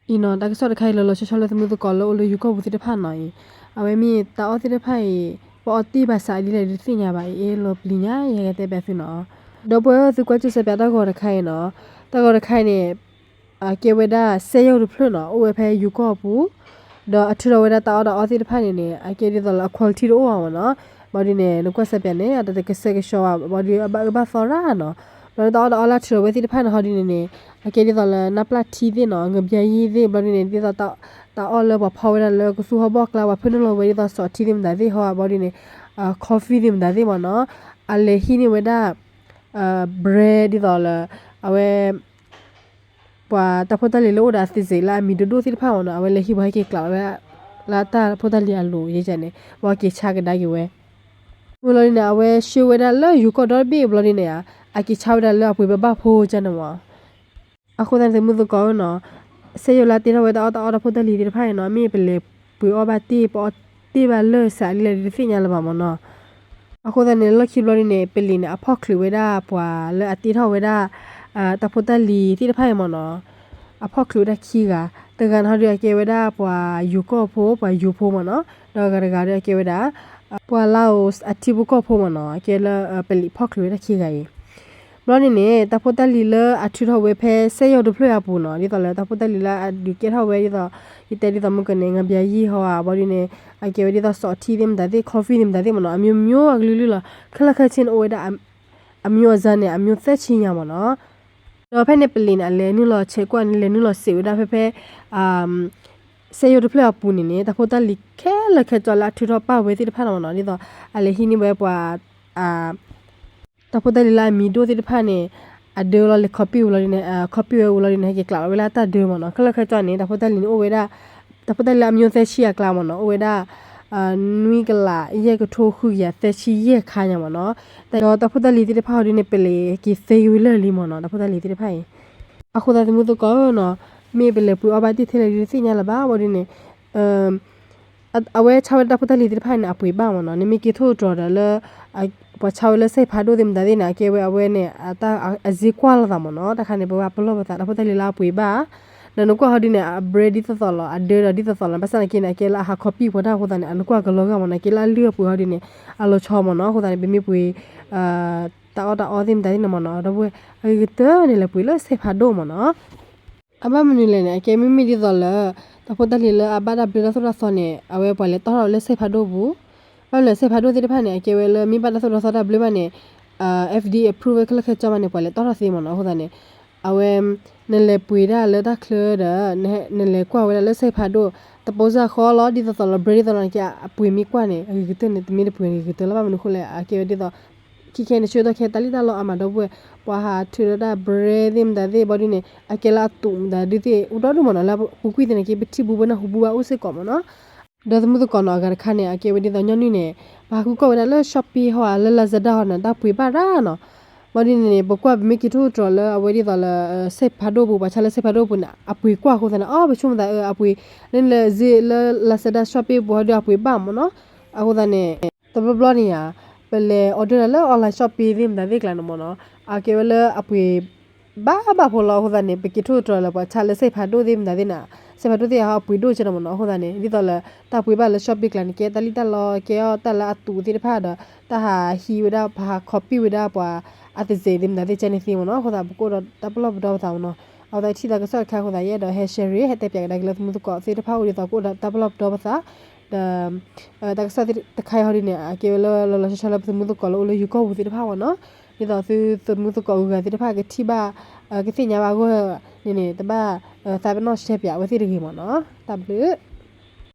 အံၤနီၤ တၢ်ကစီၣ်တခါအံၤ လီၤလီၤဆီဆီလၢသမူသကိးလၢအိၣ်လၢယိၤကီၢ်ပူၤသ့ၣ်တဖၣ်နီၤအံၤ, အဝဲမ့ၢ်တၢ်အီၣ်သ့ၣ်တဖၣ်အံၤ ပအီၣ်တ့ၢ်ဘၣ်စးဒ်လဲၣ်ဒ်တသ့ၣ်ညါဘၣ်အံၤ အ့ၣ်လိာ်ပျံၤညါ ယဟဲကတဲပၠးသုနီၤ. ဒီပုၢ်ဝဲၢ် သုကွၢ်စူၣ်စဲးပၠးတၢ်ဂီၤတခါအံၤနီၤ, တၢ်ဂီၤတခါအံၤန့ၣ် အကဲဝဲဒၣ် စက်ရုံတဖျၢၣ်နီၤ အိၣ်ဝဲဖဲယိၤကီၢ်ပူၤ, ဒီးအထုးထီၣ်ဝဲဒၣ်တၢ်အီၣ်တၢ်အီသ့ၣ်တဖၣ်န့ၣ်န့ၣ် အကဲဒ်သိးလၢအ quality တအိၣ်ဘၣ်မ့ၢ်နီၤ. ဘၣ်ဒ်န့ၣ် နကွၢ်စဲးပၠးန့ၣ် အတကဆှဲကဆှီဘၣ် ဘၣ်ဒီးအဘၣ်အၢဘၣ်သီရၣ်နီၤ. ဘၣ်ဒီးတၢ်အီၣ်တၢ်အီလၢအထုးထီၣ်ဝဲသ့ၣ်တဖၣ်န့ၣ် ဟီဒ်န့ၣ်န့ၣ် အကဲဒ်သိးလၢ နၢ်ပျၢ်ထံသ့ၣ်နီၤ ငဘျါယံၢ်သ့ၣ် ဘၣ်ဒ်န့ၣ် ဒ်သိး တၢ်အီၣ်လၢပှၤဖီဝဲဒၣ်လၢကသူဟီၣ်ဘီၣ်ကျါ ပှၤဖၢနုာ်လီၤဝဲဒ်သိး စီာ်ထံသ့ၣ်မတၤသ့ၣ်ဟီ ဘၣ်ဒ်န့ၣ် coffee သ့ၣ်မတၤသ့ၣ်မ့ၢ်နီၤ, အလဲၤဟံးန့ၢ်ဝဲဒၣ် brand ဒ်သိးလၢ အဝဲ ပှၤတၢ်ဖိတၢ်လံၤလၢအိၣ်ဒီးအသစ့းလၢအမံၤဒိၣ်ဒိၣ်သ့ၣ်တဖၣ်မ့ၢ်နီၤ အဝဲလဲၤဟံးပှၤဟဲက့ၤကျးဝဲဒၣ် လၢတၢ်ဖိတၢ်လံၤအလိၤ ယဲန့ၣ် ပှၤက့ၤဆါကဒါက့ၤဝဲ မ့ၢ်လီၤဒ်န့ၣ် အဝဲဆှၢဝဲဒၣ်လၢယိၤကီၢ်ဒီတဘ့ၣ်ဘျီဒ်န့ၣ်ဧါ, အက့ၤဆါဝဲဒၣ်လၢအပှ့ၤဘၣ်ဘၣ်ဖိကန့ၣ်မ့ၢ်. အဃိသတးန့ၣ် သမူသကိးဧၢနီၤ, စက်ရုံလၢအတ့ထီၣ်ဝဲတၢ်အီၣ်တၢ်အီတၢ်ဖိတၢ်လံၤသ့ၣ်တဖၣ်အံၤနီၤ မ့ၢ်ပလဲၤပှ့ၤအီၣ်ဘၣ်တ့ၢ် ပအီၣ်တ့ၢ်ဘၣ်လၢစးဒ်လဲၣ်ဒ်တသ့ၣ်ညါလၢၤဘၣ်မ့ၢ်နီၤ. အဃိသတးန့ၣ် လီၢ်ခံဘျီဒ်န့ၣ် ပလံၤန့ၣ် အဖီၣ်ချုးဝဲဒၣ်ပှၤလၢအတ့ထီၣ်ဝဲဒၣ် တၢ်ဖိတၢ်လံၤသ့ၣ်တဖၣ်အံၤမ့ၢ်နီၤ, အဖီၣ်ချုးဝဲဒၣ်ခံဂၤ, တဂၤန့ၣ်ဟီဒုးအကဲဝဲဒၣ်ပှၤယိၤကီၢ်ဖိ ပှၤယိၤဖိမ့ၢ်နီၤ, ဒီးဂၤတဂၤဒီးအကဲဝဲဒၣ် ပှၤလါအိၣ်အထံဖိကီၢ်ဖိမ့ၢ်နီၤ, အကဲလၢပလံၤဖီၣ်ချုးဝဲဒၣ်ခံဂၤအံၤ ဘျီန့ၣ်န့ၣ် တၢ်ဖိတၢ်လံၤလၢအထုးထီၣ်ဝဲဖဲစက်ရုံတဖျၢၣ်အပူၤနီၤ, ဒ်သိးလၢတၢ်ဖိတၢ်လံၤလၢအဒုးကဲထီၣ်ဝဲဒ်သိး ယတဲဒ်သိးမုၢ်ကန့ၣ် ငဘျါယံၢ်ဟီဧါ, ဘျီဒ်န့ၣ် အကဲဝဲဒ်သိးစီာ်ထံသ့ၣ်မတၤသ့ၣ် coffee သ့ၣ်မတၤသ့ၣ်မ့ၢ်နီၤ, အမျိုးမျိုးအကလုာ်လုာ်လီၤ, ခဲလၢာ်ခဲဆ့န့ၣ်အိၣ်ဝဲဒၣ် အမျိုးအစားန့ၣ် အမျိုးသၢဆံညါမ့ၢ်နီၤ. ဒီးဖဲန့ၣ်ပလံၤန့ၣ် အလဲၤနုာ်လီၤဆဲးကွၢ်န့ၣ် လဲၤနုာ်လီၤစံးဝဲဒၣ်ဖဲဖဲ စက်ရုံတဖျၢၣ်အပူၤန့ၣ်န့ၣ် တၢ်ဖိတၢ်လံၤခဲလၢာ်ခဲဆ့လၢအထုးထီၣ်ပာ်ဝဲသ့ၣ်တဖၣ်န့ၣ်မ့ၢ်နီၤ, ဒ်သိး အလဲၤဟံးန့ၢ်ဝဲပှၤ တၢ်ဖိတၢ်လံၤလၢအမံၤဒိၣ်သ့ၣ်တဖၣ်န့ၣ် အဒၢလီၤလဲၤ copy ဝဲလီၤဒ်န့ၣ် copy ဝဲဝံၤလီၤဒ်န့ၣ် ဟဲက့ၤကျးဝဲလၢအတၢ်ဒၢမ့ၢ်နီၤ, ခဲလၢာ်ခဲဆ့န့ၣ် တၢ်ဖိတၢ်လံၤန့ၣ်အိၣ်ဝဲဒၣ် တၢ်ဖိတၢ်လံၤလၢအမျိုးသၢဆံအကျါမ့ၢ်နီၤ, အိၣ်ဝဲဒၣ် နွံကလး ယဲၢ်ကထိဃုကယၤသၢဆံယဲၢ်ခါညါမ့ၢ်နီၤ, ဒီးတၢ်ဖိတၢ်လံၤသ့ၣ်တဖၣ်ဟီဒ်န့ၣ် ပလံၤက့ၤသ့ဝံၤလၢာ်လံမ့ၢ်နီၤ, တၢ်ဖိတၢ်လံၤသ့ၣ်တဖၣ်အံၤ အဃိသတးသမူသကိးဧၢနီၤ, မ့ၢ်ပလဲၤပှ့ၤအီၣ်ဘၣ်တ့ၢ်ထဲလဲၣ်ဒ်တသ့ၣ်ညါလၢၤဘၣ် ဘၣ်ဒ်န့ၣ် အဝဲဆါဝဲဒၣ်တၢ်ဖိတၢ်လံၤသ့ၣ်တဖၣ်န့ၣ် အပှ့ၤဘၣ်မ့ၢ်နီၤ, နမ့ၢ်က့ၤထိၣ်သတြီၤဒီးလၢ ပှၤဆါဝဲလၢစဲးဖးဒိၣ်သ့ၣ်မတၤသ့ၣ်န့ၣ် အကဲဝဲအဝဲန့ၣ် အစ့ကွၢ်လိာ်သးမ့ၢ်နီၤ, တၢ်ခါန့ၣ် ပဝဲပလီၢ်ပသး တၢ်ဖိတၢ်လံၤလၢအပှ့ၤဘၣ်, ဒီးနကွၢ်ဟီဒ်န့ၣ် အ brand ဒ်သိးသိးလီၤ အဒၢဒီးဒ်သိးသိးလီၤ, ဘၣ်ဆၣ်သနာ်က့န့ၣ် အကဲလၢအဟး copy ပှၤတၢ်အဃိသတးန့ၣ် အနကွၢ်ကလီၤဂာ်မ့ၢ်နီၤ, ကဲလၢအလုၢ်အပှ့ၤဟီဒ်န့ၣ် အလီၤဆီမ့ၢ်နီၤ, အဃိသတးန့ၣ် ပမ့ၢ်ပှ့ၤ တၢ်အီၣ်တၢ်အီသ့ၣ်မတၤသ့ၣ်န့ၣ်မ့ၢ်နီၤ, ဒီပုၢ်ဝဲၢ် အဂ့ၤကတၢၢ်န့ၣ် လဲၤပှ့ၤလၢစဲးဖးဒိၣ်မ့ၢ်နီၤ. အဘၣ်မနုၤလဲၣ်န့ၣ် အကဲမ့မ့ၢ်ဒ်သိးလၢ တၢ်ဖိတၢ်လံၤလၢအဘၣ်တၢ်ဘျၢတၢ်သိၣ်တၢ်သီန့ၣ် အဝဲပှၤလဲၤတီၣ်ထီၣ်လၢစဲးဖးဒိၣ်ပူၤ, ဘၣ်မနုၤလဲၣ်စဲးဖးဒိၣ်သ့ၣ်တဖၣ်န့ၣ် အကဲဝဲလၢမ့ၢ်ဘၣ်တၢ်သိၣ်တၢ်သီတၢ်ဘျၢဘၣ်န့ၣ် FDA approve ဝဲခဲလၢာ်ခဲဆ့မးန့ၣ် ပှၤလဲၤတီၣ်ထီၣ်သ့မ့ၢ်နီၤ, အဃိသတးန့ၣ် အဝဲ နလဲၤပှ့ၤဒၣ်လၢတၢ်ချၢဒီး နလဲၤကွၢ်ဝဲဒၣ်လၢစဲးဖးဒိၣ် တပီစၢ်ဃီလီၤ ဒ်သိးသိးလီၤ brand ဒ်သိးလီၤန့ၣ် အပှ့ၤမ့ၢ်ကွၢ်န့ၣ် အဂ့ၤကတၢၢ်န့ၣ် တမ့ၢ်တပှ့ၤအဂ့ၤကတၢၢ်လီၤ, ဘၣ်မနုၤအဃိလဲၣ် အကဲဝဲဒ်သိး ခဲခဲန့ၣ်ဆၢကတီၢ်ခဲတၢ်လံၣ်တၢ်လီအါမး ဒီပုၢ်ဝဲၢ် ပှၤဟးထုးဒီးတၢ် brand သ့ၣ်မတၤသ့ၣ် ဘၣ်ဒ်န့ၣ် အကဲလၢအသူးမတၤဒုသ့ၣ် အိၣ်ဒီဒူၣ်မ့ၢ်နီၤ လၢပူၤကွံာ်သနာ်က့ ပထံၣ်ဘူးဘၣ်နၢ်ဟူဘူးဘၣ်အိၣ်စ့ၢ်ကီးမ့ၢ်နီၤ. ဒီးသမုသကိးနီၤ အဂၤတခါန့ၣ် အကဲဝဲဒ်သိးညီနုၢ်န့ၣ် ပဟးဃုကွၢ်ဝဲဒၣ်လၢ Shopee ဟီ လၢ Lazada ဟီန့ၣ် တၢ်ပှ့ၤဘၣ်ရၣ်နီၤ. ဘၣ်ဒ်န့ၣ်န့ၣ် ပကွၢ်ပမ့ၢ်က့ၤထိၣ်သတြီၤလၢအဝဲဒ်သိးလၢ စဲးဖးဒိၣ်ပူၤ ပှၤဆါလၢစဲးဖးဒိၣ်ပူၤန့ၣ် အပှ့ၤကွၢ်အဃိသတးန့ၣ် အီ ပဆိကမိၣ်သးအၢ အပှ့ၤ လၢ လၢ Lazada Shopee ပူၤဟီဒုအပှ့ၤဘၣ်မ့ၢ်နီၤ. အဃိသတးန့ၣ် တဘျီဘျီန့ၣ်ဧါ ပလဲၤ order ဒၣ်လၢ online shopping သ့ၣ်မတၤသ့ၣ်ကျါန့ၣ်မ့ၢ်နီၤ အကဲဝဲလၢအပှ့ၤ ဘၣ်ဘၣ်ဖိလီၤ. အဃိသတးန့ၣ် ပက့ၤထိၣ်သတြီၤလၢပှၤဆါလၢစဲးဖးဒိၣ်သ့ၣ်မတၤသ့ၣ်န့ၣ် စဲးဖးဒိၣ်သ့ၣ်အဟီအပှ့ၤဒိၣ်ကဲန့ၣ်မ့ၢ်နီၤ. အဃိသတးန့ၣ် ဒ်သိးလၢတၢ်ပှ့ၤဘၣ်လၢ shopping ကျါန့ၣ် ကဲတၢ်လံၣ်တၢ်လီ ကဲအီၣ်တၢ်လၢအသူးသ့ၣ်တဖၣ်ဒီး တၢ်ဟးဟံးဝဲဒၣ် ပဟး copy ဝဲဒၣ်ပှၤအသစ့းသ့ၣ်မတၤသ့ၣ်ကဲန့ၣ်သ့မ့ၢ်နီၤ. အဃိသတး ပကအိၣ်ဒီးတၢ်ပလီၢ်ပဒီပသးမ့ၢ်နီၤ. အဃိသတးထံၣ်တၢ်ကစီၣ်တခါအဃိသတး ယအဲၣ်ဒိးဟဲ share ဟဲတဲပၠးကဒါက့ၤလၢသမုသကိးသ့ၣ်တဖၣ်အိၣ်ဒ်သိးကအိၣ်ဒီးတၢ်ပလီၢ်ပဒီပသး ဒီး တၢ်ကစီၣ်တခါအံၤဟီဒ်န့ၣ် အကဲဝဲလၢလီၤလီၤဆီဆီလၢပသမုသကိးလၢအိၣ်လၢယိၤကီၢ်ပူၤသ့ၣ်တဖၣ်မ့ၢ်နီၤ. ဒ်သိးသုသမုသကိးဂုၤဂၤသ့ၣ်တဖၣ်ကထံၣ်ဘၣ် ကသ့ၣ်ညါဘၣ်အဂီၢ်န့ၣ်န့ၣ် တဘၣ်သးပ့ၤနီၣ် share ပၠးအဝဲသ့ၣ်တဂ့ၤမ့ၢ်နီၤ. တၢ်ဘျုး